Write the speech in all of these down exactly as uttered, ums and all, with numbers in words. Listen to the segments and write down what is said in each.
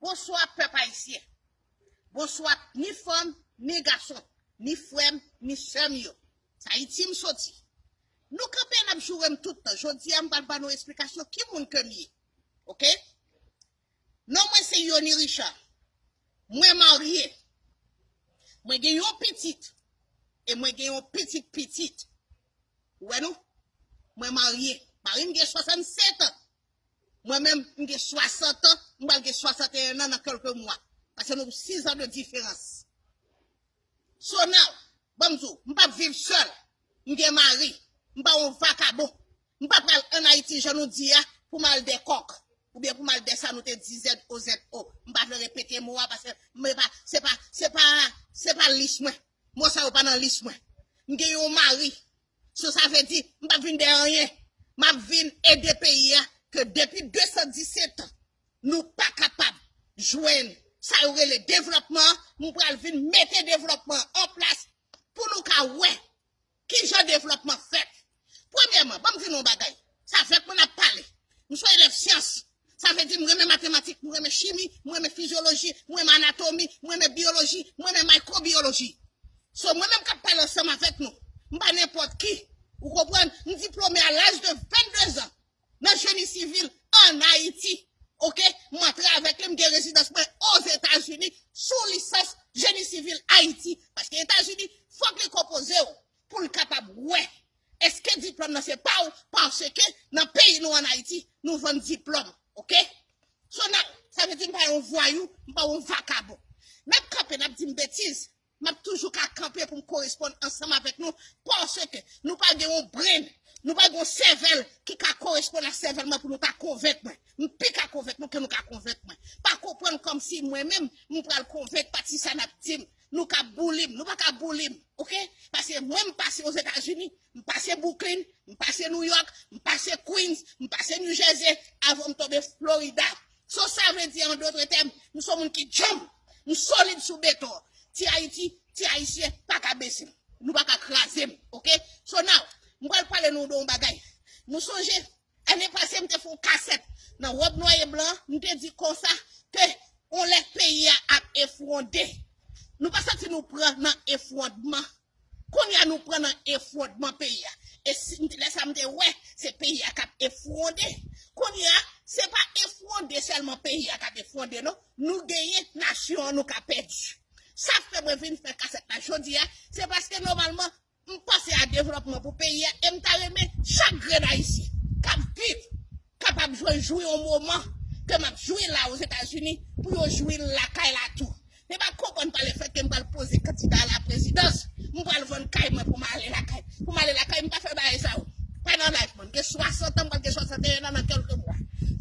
Bonswa pèp ayisyen. Bonswa ni fanm, ni gason, ni frè m, ni sè m yo. Sa Ayiti m soti. Nou kanpe n ap joure m tout tan. Jodi a m pral ba nou esplikasyon ki moun ke m ye. Oke? Non mwen se Yony Richard. Mwen marye. Mwen gen yon pitit. E mwen gen yon pitit pitit. Ou wè non? Mwen marye. Mari m gen swasannsèt an. Mwen menm, m gen swasant an, m pral gen swasanteyen an nan kèlke mwa. Paske nou sis an de diferans. So now, ban m di w, m p ap viv sèl. M gen mari. M pa yon vakabon. M pa pral ann Ayiti jan nou di a pou m al dè kòk. Oubyen pou m al dè sa nou te di Z O Z O. M pa vle repete mo a paske m pa, se pa, se pa, se pa lis mwen. Mo sa yo pa nan lis mwen. M gen yon mari. So sa vle di, m p ap vin dèyè anyen. M ap vin ede peyi a ke depi de san disèt an, nou pa kapab jwenn sa yo rele devlòpman an. M pral vin mete devlòpman an an plas pou nou ka wè ki jan devlòpman fèt. Premyèman, ban m di nou yon bagay. Se avèk mwen n ap pale. M se yon elèv syans. Sa vle di m renmen matematik, m renmen chimi, m renmen fizyoloji, m renmen anatomi, m renmen biyoloji, m renmen maykrobyoloji. So, mwen menm k ap pale ansanm avèk nou, m pa nenpòt ki. Ou konprann? M diplome a laj de vennde zan nan jeni sivil ann Ayiti. Oke? M antre avèk li, m gen rezidans mwen Ozetazini sou lisans jeni sivil Ayiti. Paske Etazini, fòk li konpoze w pou l kapab wè èske diplòm nan se pa w, paske nan peyi nou ann Ayiti, nou vann diplòm, oke? So, n ap, sa vle di m pa yon vwayou, m pa yon vakabon. N ap kanpe, n ap di m betiz, m ap toujou ka kanpe pou m koresponn ansanm avèk nou, paske nou pa gen yon brain, nou pa gen yon sèvèl ki ka koresponn ak sèvèl mwen pou nou ta konvenk mwen. M pi ka konvenk nou ke nou ka konvenk mwen. Pa konprann kòmsi mwen menm, m pral konvenk pati sa n ap di m. Nou ka bouli m, nou pa ka bouli m, oke? Paske mwen, m pase Ozetazini, m pase Brooklyn, m pase New York, m pase Queens, m pase New Jersey, avan m tonbe Florida. So, sa vle di, an dotre tèm, m se yon moun ki djanm, m solid sou beton. Ti Ayiti, ti Ayisyen pa ka bese m. Nou pa ka kraze m, oke? So now, m pral pale nou de yon bagay. Nou sonje, ane pase, m te fè yon kasèt nan wòb nwa e blan, m te di konsa ke yon lè peyi a ap efwonde. Nou pa santi nou pran nan efwondman. Kounye a nou pran nan efwondman peyi a. E si, lè sa m te wè, se peyi a k ap efwonde. Kounye a, se pa efwonde sèlman peyi a k ap efwonde, non. Nou genyen nasyon an, nou ka pèdi. Sa fè mwen vin fè kasèt la jodi a, se paske nòmalman, m panse a devlòpman pou peyi a, e m ta renmen chak grenn Ayisyen k ap viv kapab jwenn jwi yon moman ke m ap jwi la Ozetazini, pou yo jwi l lakay la tou. Men pa konprann pa lefètke m pral poze kandida a la prezidans, m pral vann kay mwen pou m ale lakay. Pou m ale lakay, m pa fè bagay sa yo. Pa nan life, man. M gen swasant an, m pral gen swasanteyen an nan kèlke mwa.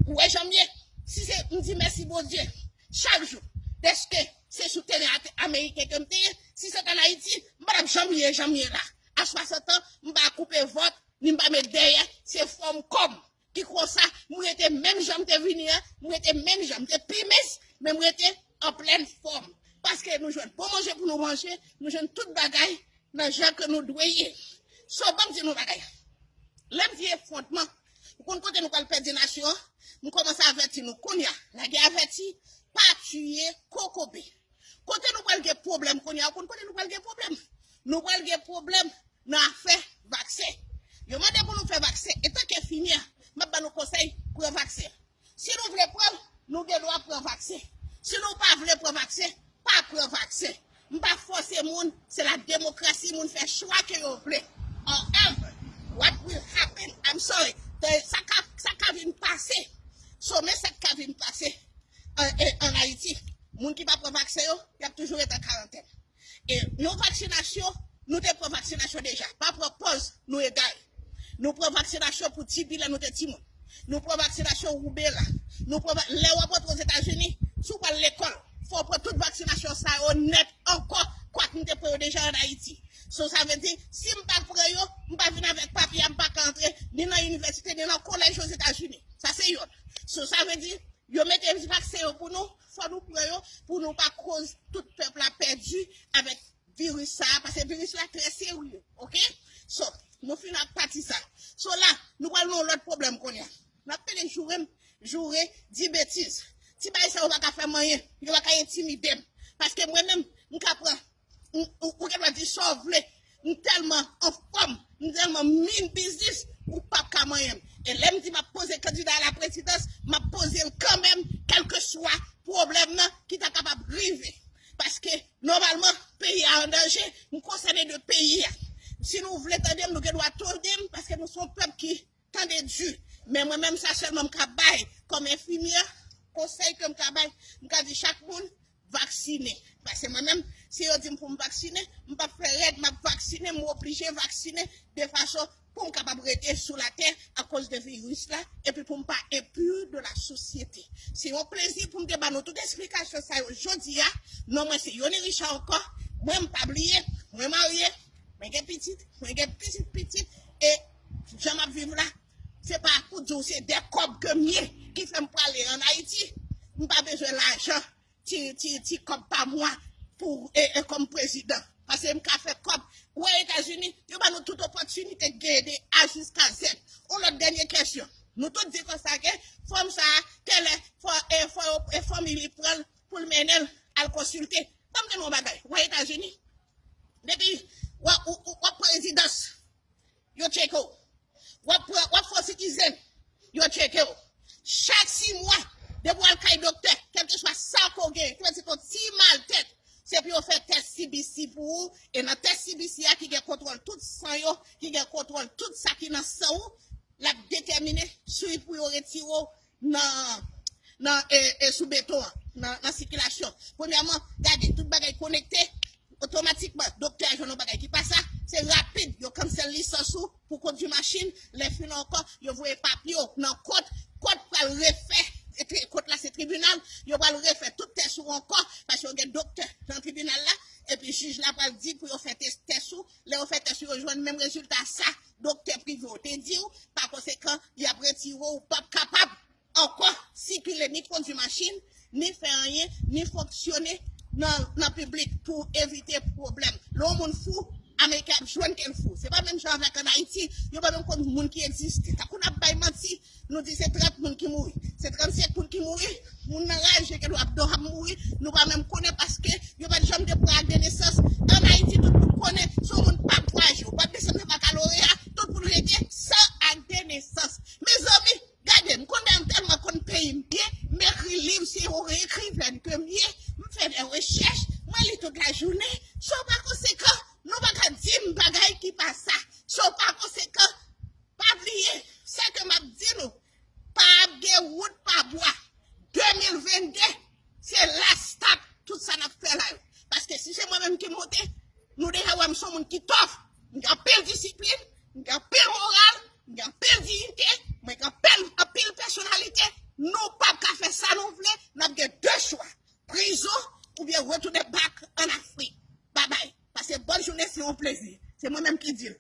Ou wè jan m ye? Si se, m di mèsi Bondye chak jou, dèske se sou teren ate-, ameriken ke m te ye. Si se t ann Ayiti, m pa t ap janm ye jan m ye la. A swasant an, m pa koupe vant, ni m pa met dèyè, se fòm kò m ki konsa, m rete menm jan m te vini an, m rete menm jan, m te pi mens, men m rete an plèn fòm. Paske nou jwenn bon manje pou nou manje, nou jwenn tout bagay nan jan ke nou dwe ye. So, ban m di nou bagay. Lè m di efwondman, ou konn kote nou pral pèdi nasyon an, m kòmanse avèti nou kounye a. Lagè avèti, pa tiye kokobe. Kote nou pral gen pwoblèm kounye a, ou konn kote nou pral gen pwoblèm? Nou pral gen pwoblèm nan afè vaksen. Yo mande pou nou fè vaksen. Etanke enfimyè, m ap ba nou konsèy, pran vaksen. Si nou vle pran l, nou gen dwa pran vaksen. Si nou pa vle pran vaksen, pa pran vaksen. M pa fòse moun, se la demokrasi, moun fè chwa ke yo vle. However, what will happen, I'm sorry, sa ka, sa ka vin pase. So, men sa k ka vin pase an, e, ann Ayiti. Moun ki pa pran vaksen yo, y ap toujou ret an karantèn. E yon vaksinasyon, nou te pran vaksinasyon deja. Pa pran pòz nou egare. Nou pran vaksinasyon pou T B lè nou te timoun. Nou pran vaksinasyon woubela. Nou pran va-, lè w ap rantre Ozetazini, si w pral lekòl, fò w pran tout vaksinasyon sa yo nèt ankò, kwak m te pran yo deja ann Ayiti. So, sa vle di, si m pa pran yo, m pa vin avèk papye a, m pa ka antre ni nan inivèsite, ni nan kolèj Ozetazini. Sa se yonn. So, sa vle di, yo mete vaksen yo pou nou, fò nou pran yo pou nou pa koz tout pèp la pèdi avèk viris sa a, paske viris la trè serye, oke? So, nou fin ak pati sa. So la, nou pral nan yon lòt pwoblèm kounye a. N ap pede joure m, joure, di betiz. Ti bagay sa yo pa ka fè m anyen. Yo pa ka entimide m. Paske mwen menm, m ka pran, m, ou, ou gen dwa di sa w vle. M tèlman anfòm, m tèlman min biznis, ou p ap ka manyen m. E lè m di m ap poze kandida a la prezidans, m ap poze l kanmenm, kèlkeswa pwoblèm nan ki ta kapab rive. Paske, nòmalman, peyi a an danje, m konsène de peyi a. Si nou vle tande m, nou gen dwa tande m, paske nou se yon pèp ki tande di. Men mwen menm, sa sèlman m ka bay kòm enfimyè, konsèy ke m ka bay, m ka di chak moun, vaksinen. Paske mwen menm, si yo di m pou m vaksinen, m p ap fè rèd, m ap vaksinen, m oblije vaksinen de fason pou m kapab rete sou latè akoz de viris la, epi pou m pa ekli de la sosyete. Se yon plezi pou m te ba nou tout esplikasyon sa yo jodi a. Non mwen se Yony Richard ankò. Mwen m pa bliye, mwen marye, mwen gen pitit, mwen gen pitit pitit, e jan m ap viv la, se pa pou di w se de kòb ke m ye ki fè m prale ann Ayiti. M pa bezwen lajan ti, ti, ti kòb pa mwa pou, e, e, kòm prezidan. Paske m ka fè kòb. Ou wè Etazini, yo ba nou tout opòtinite gen de A jiska Z. Yon lòt dènye kesyon. Nou tout di konsa ke fanm sa a, kèlè, fò, e, fò, e, fanmi li pran l pou l mennen l al konsilte. Ban m di nou yon bagay. Ou wè Etazini, depi w ap, w, w, w ap prezidans, yo tcheke w. W ap pran, w ap fè yon citizen, yo tcheke w. Chak sis mwa, depi w al kay doktè, kèlkeswa sa ke w genyen, ki vle di ke w ti maltèt, se pou yo fè tès C B C pou ou, e nan tès C B C a ki gen kontwòl tout san yo, ki gen kontwòl tout sa ki nan san ou, l ap detèmine si pou yo retire w nan, nan, e, e, sou beton an, nan, nan sikilasyon. Premyèman, gade, tout bagay konekte, otomatikman, doktè a jwenn yon bagay ki pa sa, se rapid, yo kansèl lisans ou pou kondwi machin, lè fini ankò, yo voye papye w nan kot, kot pral refè, e tri-, kot la se tribinal, yo pral refè tout tès ou ankò, paske yo gen doktè nan tribinal la, epi jij la pral di pou yo fè tès, tès ou, lè yo fè tès ou, yo jwenn menm rezilta sa, doktè prive ou te di w, pa konsekan, y ap retire w, ou p ap kapab ankò sikile, ni kondwi machin, ni fè anyen, ni fonksyone nan, nan piblik pou evite pwoblèm. Lè yon moun fou, Ameriken ap jwenn ke l fou. Se pa menm jan avèk ann Ayiti, yo pa menm konn moun ki egziste. Tankou n ap bay manti, nou di se trant moun ki mouri, se trannsenk moun ki mouri, moun nan raje ke dwa ap dòm ap mouri, nou pa menm konnen paske yo pa t janm te pran ak de nesans. Ann Ayiti, tout moun konnen, si yon moun pa vwaje, ou pa desann nan bakaloreya, tout moun rete san ak de nesans. Mezanmi, gade, m konnen m tèlman konn peyi m byen, m ekri liv, se yon ekriven ke m ye, m fè de rechèch, mwen li tout lajounen, so pa konsekan, nou pa ka di m bagay ki pa sa. So pa konsekan, pa bliye, sa ke m ap di nou, pa ap gen wout pa bwa. De mil vennde, se last stop tout sa n ap fè la yo. Paske si se mwen menm ki monte, nou deja wè m se yon moun ki tough. M gen anpil disiplin, m gen anpil moral, m gen anpil diyite, mwen gen anpil, anpil pèsonalite. Nou p ap ka fè sa nou vle, n ap gen de chwa. Prizon oubyen retounen back ann Afrik. Babay. Pase bòn jounen, se yon plezi. Se mwen menm ki di l.